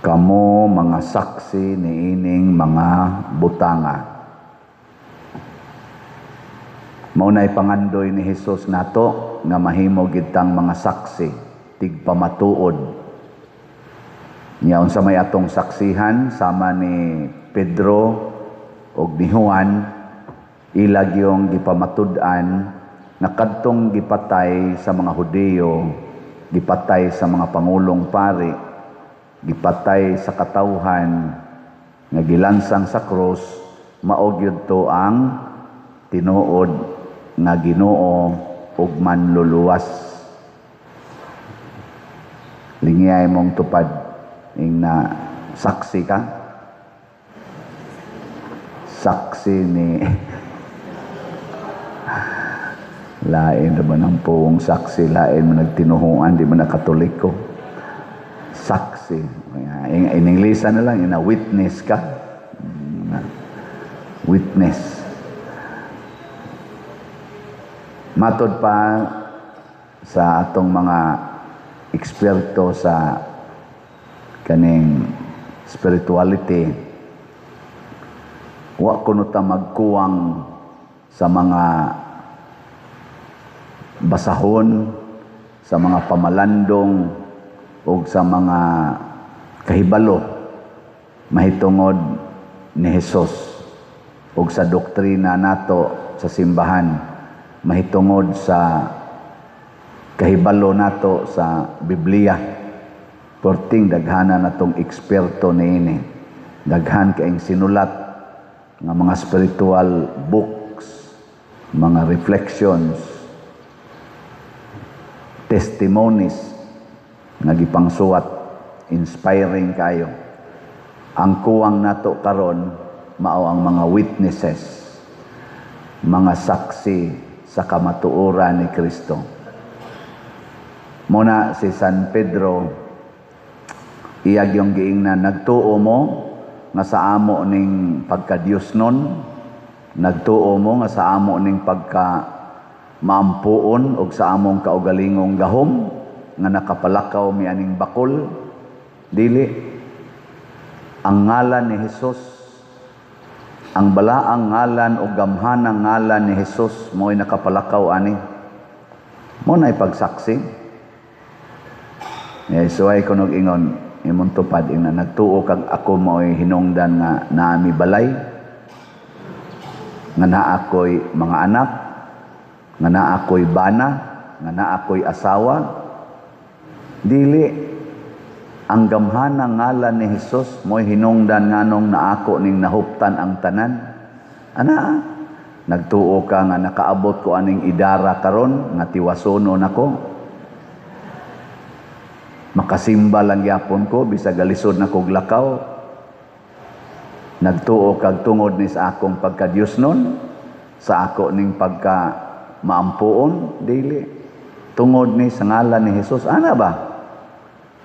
Kamo mga saksi niining mga butanga. Mao na'y pangandoy ni Hesus nato nga mahimo gid tang mga saksi, tigpamatuod. Nya unsa may atong saksihan? Sama ni Pedro ug ni Juan, ila gyung gipamatud-an nga kadtong gipatay sa mga Hudiyo, gipatay sa mga pangulong pari, gipatay sa katawhan, nga gilansang sa krus, mao gyud to ang tinuod nga Ginoo ug Manluluwas. Lingiyay mong tupad ing na saksi ka. Saksi ni lain naman ang puong saksi, lain mo nagtinuhuan, di mo na Katoliko. Saksi. In English na lang, ina witness ka. Witness. Matod pa sa atong mga eksperto sa kaning spirituality, wa kuno ta magkuwang sa mga basahon, sa mga pamalandong o sa mga kahibalo mahitungod ni Hesus o sa doktrina nato sa simbahan, mahitungod sa kahibalo nato sa Biblia. Porting daghana natong eksperto niini. Daghan kaing sinulat nga mga spiritual books, mga reflections, testimonies nga gipangsuwat, inspiring kayo. Ang kuwang nato karon mao ang mga witnesses, mga saksi sa kamatuoran ni Kristo. Muna si San Pedro, iyag yung giingnan, "Nagtuo mo nga sa amo ning pagka-Diyos nun, nagtuo mo nga sa amo ning pagka maampuon og sa among kaugalingong gahom nga nakapalakaw mi aning bakol? Dili. Ang ngalan ni Hesus, ang balaang ngalan o gamhanang ngalan ni Hesus, mo'y nakapalakaw ani." Mo na ipagsaksi. Suway ko nog ingon imong tupad ina, "Nagtuo kag ako mo'y hinungdan nga naami balay, nga naa ko'y mga anak, nga naa ko'y bana, nga naa ko'y asawa? Dili. Ang gamhanang ngalan ni Hesus mo'y hinungdan nganong naako ning nahuptan ang tanan." Ana, nagtuo ka nga nakaabot ko aning idara karon nga tiwasono nako, makasimba lang gyapon ko bisag galisod na kog lakaw? Nagtuo kag tungod ni sa akong pagka-Diyos nun, sa ako ning pagka maampuon? Dili. Tungod ni sa ngalan ni Hesus." Ana ba?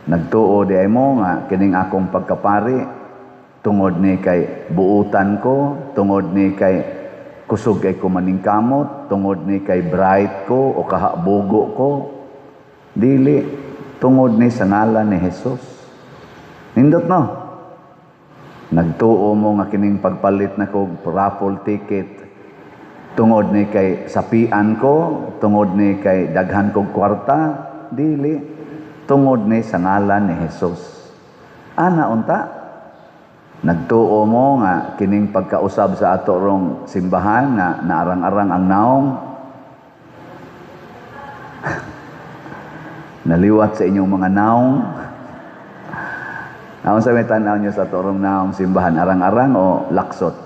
Nagtuo di ay mo nga kining akong pagkapari tungod ni kay buutan ko, tungod ni kay kusog kay kumaningkamot, tungod ni kay bright ko o kahabugo ko? Dili. Tungod ni sa ngalan ni Hesus. Nindot, no? Nagtuo mo nga kining pagpalit na kog raffle ticket tungod ni kay sapian ko, tungod ni kay daghan kog kwarta? Dili. Tungod ni sa ngalan ni Hesus. Ana unta? Nagtuo mo nga kining pagkausab sa ato rong simbahan nga naarang-arang ang naong, naliwat sa inyong mga naong? Aon sa may tanaw niyo sa ato rong naong simbahan, arang-arang o laksot?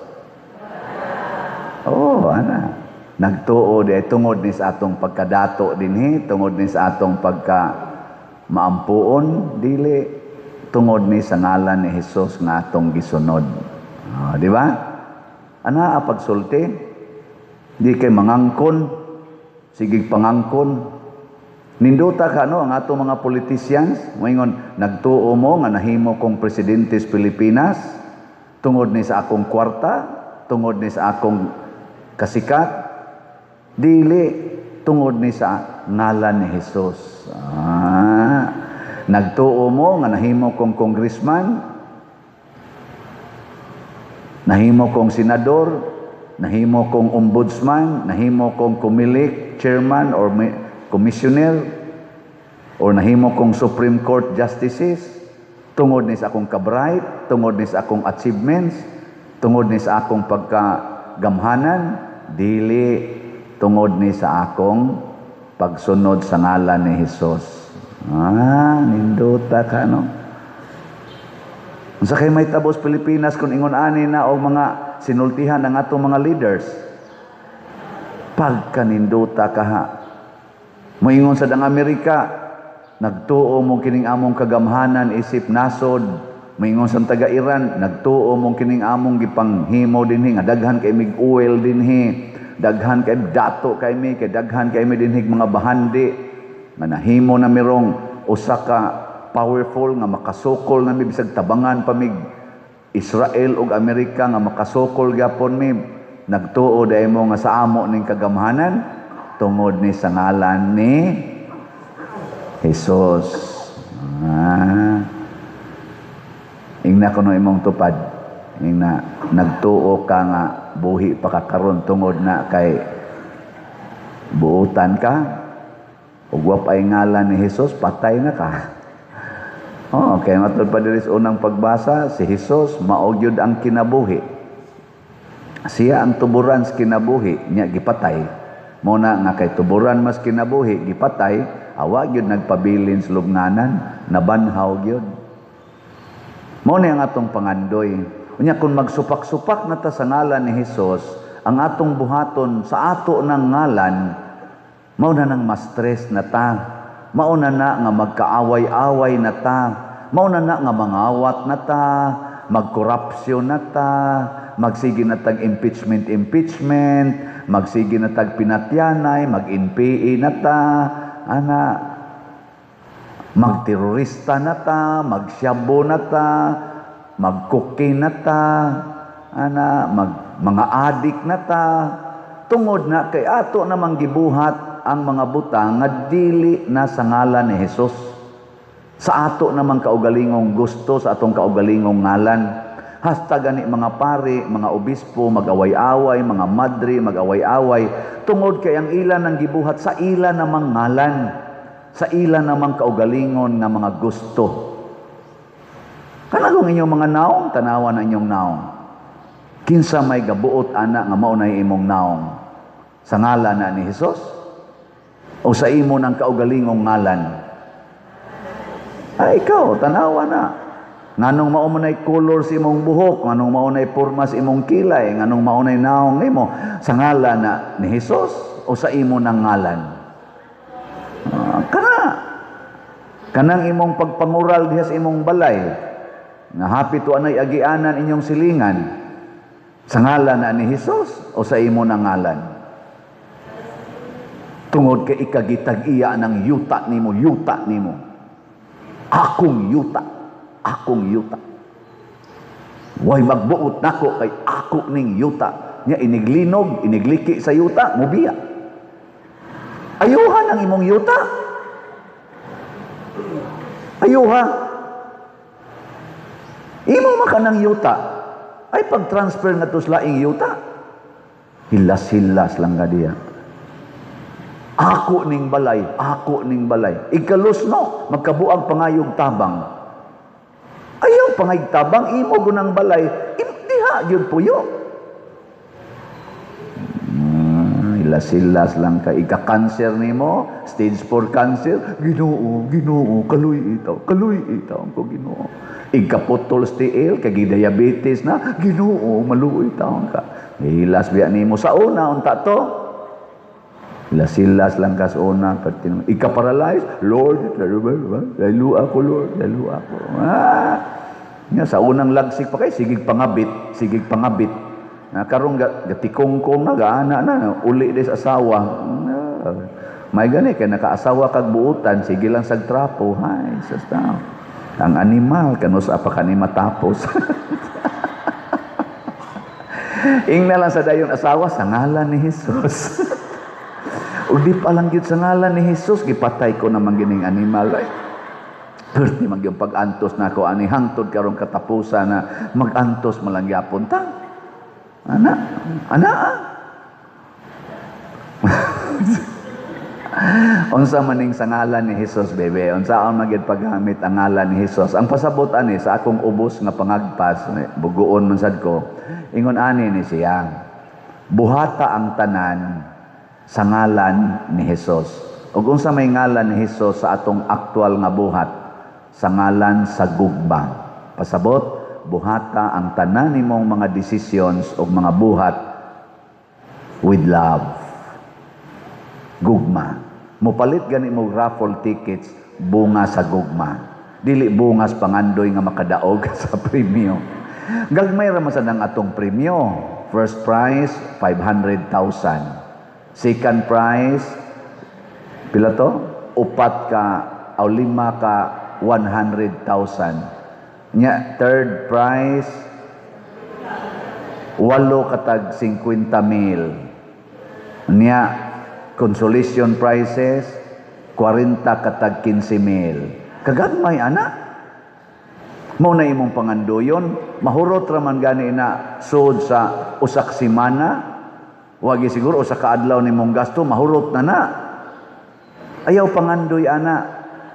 Oh, ana. Nagtuo di tungod ni sa atong pagkadato dinhi, tungod ni sa atong pagka maampuon? Dili. Tungod ni sa ngalan ni Hesus nga atong gisunod. Oh, di ba? Ana pagsulti, di kay mangangkon, sige pangangkon. Nindota ka, no, ang atong mga politicians, moingon, "Nagtuo mo nga nahimo kong presidente sa Pilipinas tungod ni sa akong kwarta, tungod ni sa akong kasikat?" Dili, tungod ni sa ngalan ni Hesus. Ah. Nagtuo mo nga nahimo kong congressman, nahimo kong senador, nahimo kong ombudsman, nahimo kong Comelec chairman or commissioner, or nahimo kong Supreme Court justices, tungod ni sa akong kabright, tungod ni sa akong achievements, tungod ni sa akong pagkagamhanan? Dili, tungod ni sa akong pagsunod sa ngalan ni Hesus. Ah, nindota ka, no? Unsa kay may tabos Pilipinas kung ingon ani na og mga sinultihan ng atong mga leaders? Pagkanindota ka ha. Moingon sa dang Amerika, "Nagtuo mo kining among kagamhanan isip nasod." Moingon sa taga Iran, "Nagtuo mo kining among gipanghimo dinhi nga daghan kay mig oil dinhi, daghan kay dato kay mi, kay daghan kay mi dinhi mga bahandi nga nahimo na mirong usa ka powerful nga makasukol na mi bisag tabangan pa mig Israel ug Amerika nga makasukol gyapon mi. Nagtuo dai mo nga sa amo ning kagamhanan?" Tungod ni sa ngalan ni Jesus. Ah. Ingna kuno imong tupad. Ingna, nagtuo ka nga buhi pa ka karon tungod na kay buutan ka? Ug wa pay ngalan ni Jesus, patay na ka. Oh, kay matud pa diri sa unang pagbasa, si Jesus mao gyud ang kinabuhi. Siya ang tuburan sa kinabuhi, nya gipatay. Mao na nga kay tuburan mas kinabuhi, gipatay, awa gyud nagpabilin sa lubnganan, nabanhaw gyud. Mao ni ang atong pangandoy. Unya kung magsupak-supak na ta sa ngalan ni Hesus, ang atong buhaton sa ato ng ngalan, mao na nang ma-stress na ta. Mao na na nga magkaaway-away na ta. Mao na na nga mangawat na ta, magkorupsyon na ta, magsige na tag impeachment impeachment, magsige na tag pinatyanay, mag-NPA na ta, ana, magterorista na ta, magsyabo na ta, magcocaine na ta, ana, mga adik na ta, tungod na kay ato namang gibuhat ang mga butang nga dili na sa ngalan ni Hesus. Sa ato namang kaugalingong gusto, sa atong kaugalingong ngalan. Hasta gani mga pari, mga obispo, mag-away-away, mga madre, mag-away-away, tungod kay ang ila nang gibuhat sa ila namang ngalan, sa ila namang kaugalingon nga mga gusto. Kanagong inyong mga naong, tanawan na inyong naong. Kinsa may gabuot ana nga mao na imong naong? Sa ngalan na ni Hesus? O sa imo ng kaugalingong ngalan? Ay, ikaw, tanawa na. Nganong mao man ay color sa imong buhok, nganong mao nay porma sa imong kilay, nganong mao nay naong nimo, sa ngalan na ni Hesus o sa imo ng ngalan? Kana. Kanang imong pagpangural diha sa imong balay, nga hapit wa nay agianan inyong silingan, sa ngalan na ni Hesus o sa imo ng ngalan? Tungod kay ikagitag-iya ng yuta nimo, yuta nimo. Akong yuta, akong yuta. Way magbuot nako kay ako ning yuta. Nya iniglinog, inigliki sa yuta, mubiya. Ayuhan ang imong yuta. Ayuha. Imo man kanang yuta. Ay pag-transfer nga to sa laing yuta. Hilas-hilas lang ka diya. Ako ning balay, ako ning balay. Ikalusno, magkabuang pangayog tabang. Ayaw pangayog tabang, imo gunang balay, diha gyud puyo. Hilas-hilas lang ka. Ika-cancer nimo, stage 4 cancer, Ginoo, Ginoo, kaluy itaw, kaluy itaw ko Ginoo. Ikaputol sa tiil, kay diabetes na, Ginoo, maluoy taon ka. Hilas biya nimo sa una, unta to. Hilas-hilas lang ka sa una. Ika-paralyze, Lord, lalo ako, Lord, lalo ako. Nga, sa unang lagsik pa kay, sigig pangabit, sigig pangabit. Na karong gatikongkong na, gaana na, uli des asawa. May gani, kay nakaasawa kag buutan, sige lang sag trapo. Hay, sa tao. Ang animal, kanus apa ka ni matapos. Ingna lang sa dayon asawa, sa ngalan ni Jesus. Ug di pa lang gyud sa ngalan ni Jesus, gipatay ko naman gining animal. Ay, Perti man yung pag-antos nako ani hangtod karong katapusan na mag-antos man lang gyapon ta. Ana, ana. Ah. Unsa maning sa ngalan ni Jesus, bebe? Unsaon man gyud paggamit ang ngalan ni Jesus? Ang pasabot ani sa akong ubos nga pangagpas, bugoon man sad ko. Ingon ani ni siya. Buhata ang tanan sa ngalan ni Jesus. Ug unsa may ngalan ni Jesus sa atong aktual nga buhat? Sa ngalan sa gugma. Pasabot, buhata ang tanan nimong mga decisions ug mga buhat with love. Gugma. Mupalit gani mo raffle tickets, bunga sa gugma. Dili bungas pangandoy nga makadaog sa premyo. Gagmay ra man sad ang atong premyo. First prize, 500,000. Second prize, pila to? Upat ka o lima ka 100,000. Nya third prize, walo katag 50 mil. Nya consolation prizes, 40 katag 15 mil. Kagagmay ana. Mao na imong pangandoyon, mahurot ra man gani na sud sa usak semana, wagi siguro usa ka adlaw nimong gasto, mahurot na na. Ayaw pangandoy ana.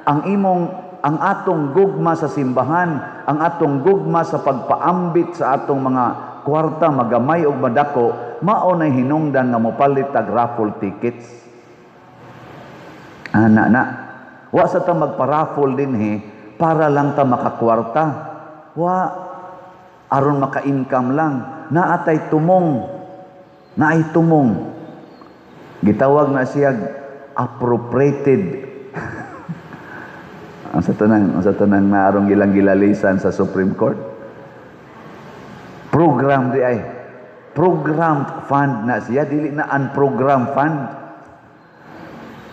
Ang atong gugma sa simbahan, ang atong gugma sa pagpaambit sa atong mga kwarta, magamay og madako, mao nay hinungdan nga mopalit tag raffle tickets. Ana na. Wa sa ta magpa-raffle dinhi para lang ta makakwarta. Wa aron maka-income lang. Naatay tumong. Naay tumong. Gitawag na siya appropriated. Ang sa tanang naarong gilang gilalisan sa Supreme Court. Program di ay. Programmed fund na siya, dili na unprogrammed fund.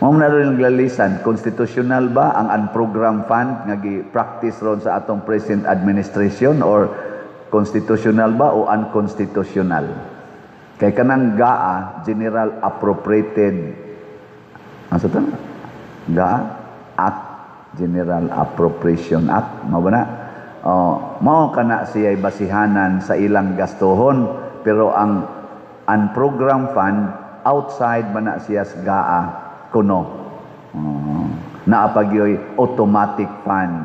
Mao na rin gilalisan, constitutional ba ang unprogrammed fund nga gi-practice ron sa atong present administration or constitutional ba o unconstitutional? Kay kanang GAA, General Appropriated, ang sa tanang? GAA Act, General Appropriation Act, mao ba na? Oh, mao kana siya basihanan sa ilang gastuhon, pero ang unprogrammed fund outside man na siya sa GAA kuno. Oh, naa pa gyoy automatic fund.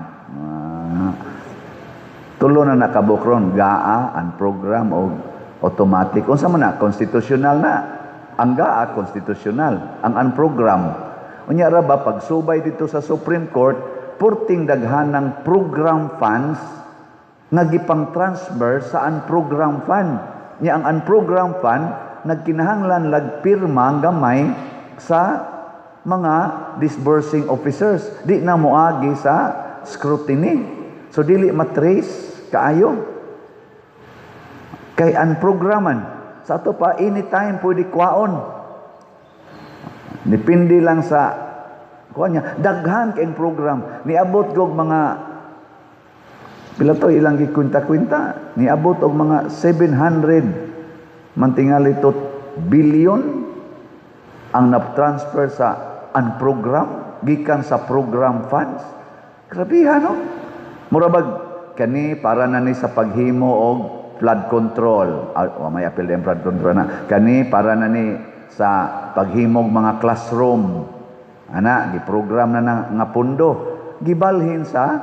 Tulo na nakabuk ron, GAA, unprogram o automatic. Unsa man na constitutional na? Ang GAA constitutional, ang unprogram. Unya ra ba pagsubay dito sa Supreme Court, purting daghanang program funds nga gipang-transfer sa unprogrammed fund. Nya ang unprogrammed fund nagkinahanglan lagpirma ang gamay sa mga disbursing officers. Di na moagi sa scrutiny. So dili matrace kaayo. Kay unprograman. Sa ato pa, anytime pwede kwaon. Depende lang sa kuan niya. Daghan kayong program. Niabot gog mga pila to ilang gikwinta-kwinta. Niabot og mga 700 mantingali to billion ang na-transfer sa unprogram gikan sa program funds. Grabe no? Mura bag kani para na ni sa paghimo og flood control. Ah, oh, may apil din flood control na. Kani para na ni sa paghimog mga classroom. Ana, giprogram na, na nga pundo. Gibalhin sa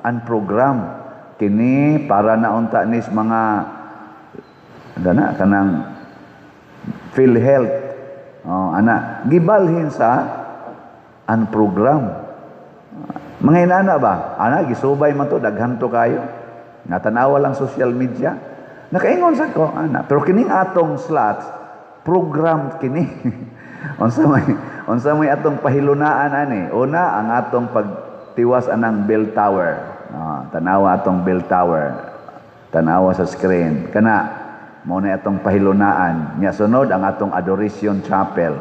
unprogram. Kini para na unta nis mga dana kanang PhilHealth. Oh, ana, gibalhin sa unprogram. Mga inana ba? Ana, gisubay man to, daghan to kayo. Natanawa lang social media. Nakaingon sa ko, ana. Pero kining atong slots, program kini. Unsa may atong pahilunaan ani? Una, ang atong pagtiwas anang bell tower. Oh, tanawa atong bell tower. Tanawa sa screen. Kana mao na atong pahilunaan. Nya sunod ang atong Adoration Chapel.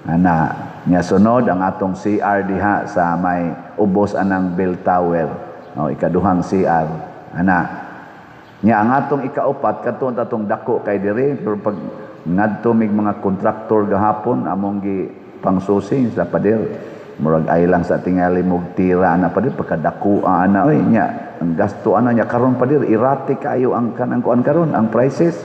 Ana, nya sunod ang atong CR diha sa may ubos anang bell tower. Oh, ikaduhang CR. Ana. Nya ang atong ikaupat kadto atong dako kay diri, pero pag ngadto mig mga kontraktor gahapon among gi pangsusi sa pader. Murag ay lang sa tingali mog tira ana, pader, pagkadako ana oy. Nya ang gasto ana nya karon, pader, erratic kayo ang kanang kuan karon, ang prices.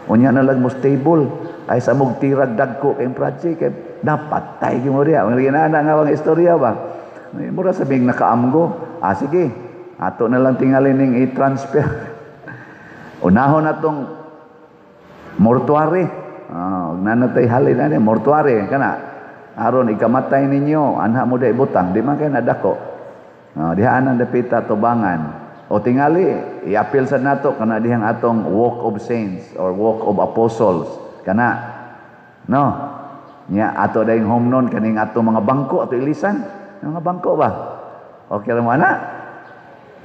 Unya na lang mo stable ay sa mog tirag dagko kay project kay dapat tay mo diha. Mga ginana nga mga istorya ba, mura sa bing nakaamgo. Ah, sige, ato na lang tingali ning i-transfer. Unahon natong mortuary. Ah, na natay halin ani mortuary kana aron ikamatay ninyo, anha mo day butang, di man kay nadako. Diha anang dapita tubangan. O tingali i-appeal sa nato kana dihang atong Walk of Saints or Walk of Apostles kana, no? Nya ato dayong home nun kaning ato mga bangko, ato ilisan mga bangko ba. Okay ra mo ana,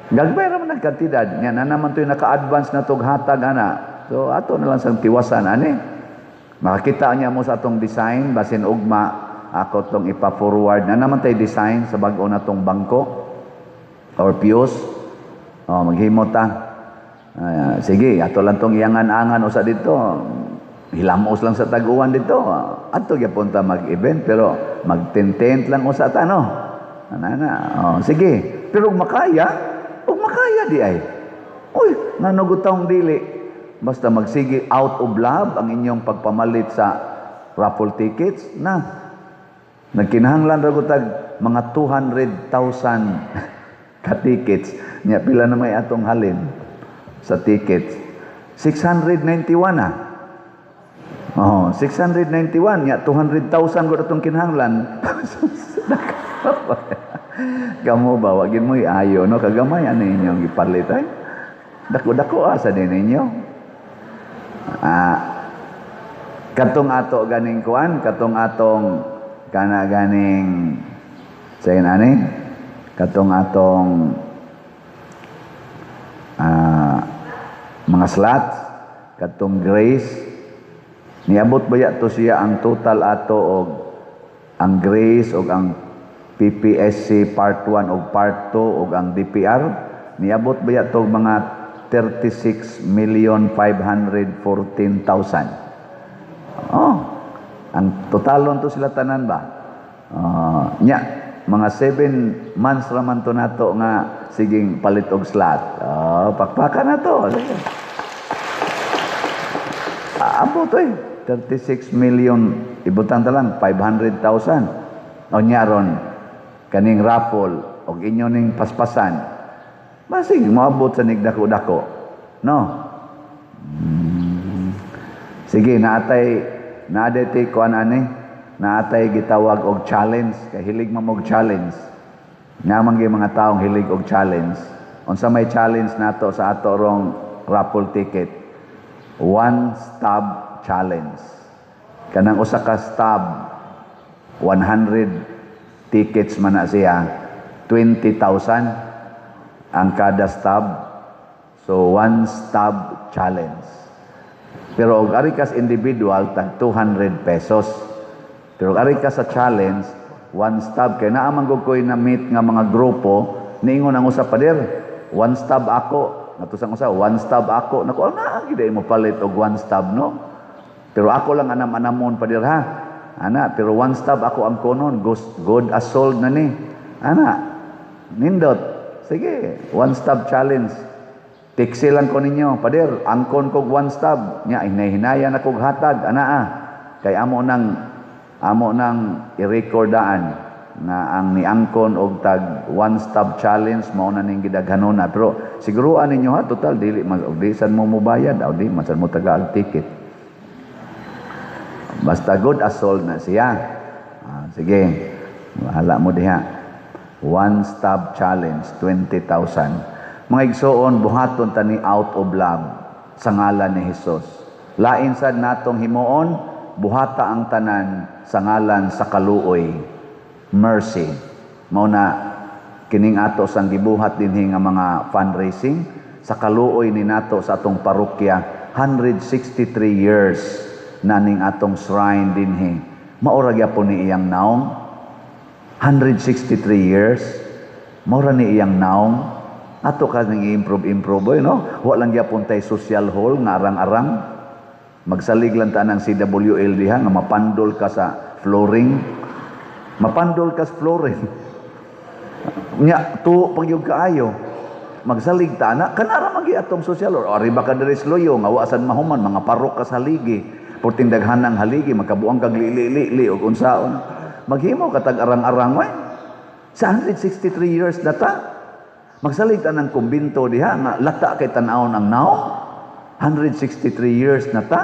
gagmay ra man ang kantidad nya na naman to'y naka-advance na tog hatag ana. So ato na lang sang tiwasan ani. Makakita niya mo sa atong design, basin ugma ako tong ipa-forward na naman tay design sa bag-o na tong bangko or pews. Oh, maghimo ta. Sige, ato lang tong iangan-angan usa dito. Hilamos lang sa tag-uwan dito. Ato gyapon ta mag-event pero mag-tent lang usa ta, no. Ana na. Oh, sige. Pero ug makaya di ay. Uy, ngano gutawng dili? Basta magsige out of love ang inyong pagpamalit sa raffle tickets na. Nagkinahanglan ra gud tag mga 200,000 ka tickets. Nya pila na may atong halin sa tickets? 691 na. Oh, 691 nya 200,000 gud atong kinahanglan. Kamo ba, wagin mo ayo, no? Kagamay ano inyong gipalit ay. Dako-dako asa din ninyo. Ah, katong ato ganing kuan, katong atong kana ganing sayin ani, katong atong mga slots, katong Grace, niabot ba to siya ang total ato og ang Grace og ang PPSC Part 1 og Part 2 og ang DPR, niabot ba to mga 36,514,000? Oh, ang totalon to sila tanan ba? Nya, mga 7 months raman to nato nga siging palit og slot. Oh, pakpakan na to. Sige. Abot eh. 36 million, ibutang ta lang 500,000. O nya ron kaning raffle og inyo ning paspasan. Basig moabot sa nigdako-dako. No? Sige, naatay naadete kuan ani, naatay gitawag og challenge kay hilig man og challenge. Nga man gyud mga taong hilig og challenge. Unsa may challenge nato sa ato rong raffle ticket? One stub challenge. Kanang usa ka stub, 100 tickets man na siya, 20,000 ang kada stub. So one stub challenge. Pero og ari kas individual, tag 200 pesos. Pero og ari ka sa challenge, one stub, kay naa man gud koy na meet nga mga grupo, niingon ang usa, "Pader, one stub ako." Natusang usa, "One stub ako." Nako, naa gid mo palit og one stub, no? "Pero ako lang anam-anamon, pader, ha." Ana, pero one stub ako ang konon, good as sold na ni. Ana, nindot. Sige, one stub challenge. Tiksi lang ko ninyo, "Pader, angkon kog one stub." Nya, hinay-hinaya na kog hatag, ana ah. Kay amo nang i-recordaan nga ang niangkon og tag one stub challenge mao na ning gidaghanona. Pero siguruan ninyo ha, total dili man og di sad mo mobayad o di man sad mo taga ticket. Basta good as sold na siya. Ah, sige, bahala mo diha. One stub challenge, 20,000. Mga igsoon, buhaton ta ni out of love sa ngalan ni Jesus. Lain sad natong himuon, buhata ang tanan sa ngalan sa kaluoy, mercy. Mao na kining ato sang gibuhat dinhi nga mga fundraising sa kaluoy ni nato sa atong parokya. 163 years na ning atong shrine dinhi. Maura gyapon ni iyang naong. 163 years maura ni iyang naong. Ato ka ning i-improve improve boy, no? Wa lang gyapon tay social hall nga arang-arang. Magsalig lang ta ng CWL diha nga mapandol ka sa flooring. Mapandol kas flooring. Nya tuo pag yung kaayo. Magsalig ta na kanara magi atong social or ari ba ka diri sa Luyo nga wa sad mahuman, mga parok ka sa haligi. Porting daghan ang haligi, magkabuang kag li-li-li og unsaon. Maghimo ka tag arang-arang way. Sa 163 years na ta. Magsalig ta ng kumbinto diha nga lata kay tan-awon ang naong. 163 years na ta.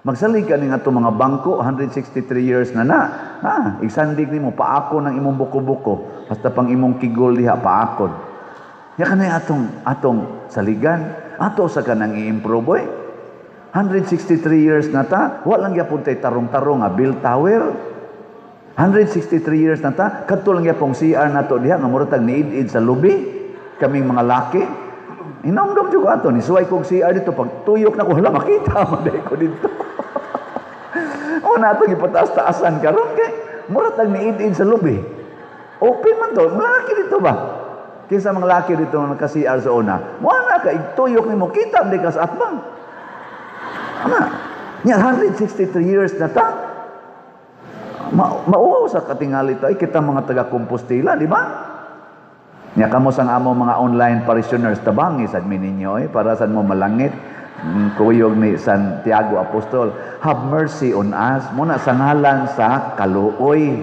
Magsalig ka ning ato mga bangko, 163 years na na. Ha, isandig nimo paako ng imong buko-buko, basta pang imong kigol diha paakon. Ya kanay atong atong saligan, ato sa kanang i-improve oy. 163 years na ta, wa lang gyapon tay tarong-tarong nga bell tower. 163 years na ta, kadto lang gyapong CR nato diha nga mura tag niid-id sa lubi kaming mga laki. Hinumdum jud ko ato ni suway kog CR dito, pag tuyok na ko, hala, makita man diay ko dito. O na atong ipataas-taasan karon kay mura tag niid-id sa lubi. Open man to, mga laki dito ba? Kinsa mga laki dito nga naka-CR sa una? Mo na ka igtuyok nimo, kita man ka sa atbang. Ana, nya 163 years na ta. Mauwaw sa katingali to ay kita mga taga Compostela, di ba? Nya kamo sang amo mga online parishioners, tabangi sad mi ninyo eh, para sad mo malangit. Kuyog ni Santiago Apostol, "Have mercy on us." Muna sa ngalan sa kaluoy.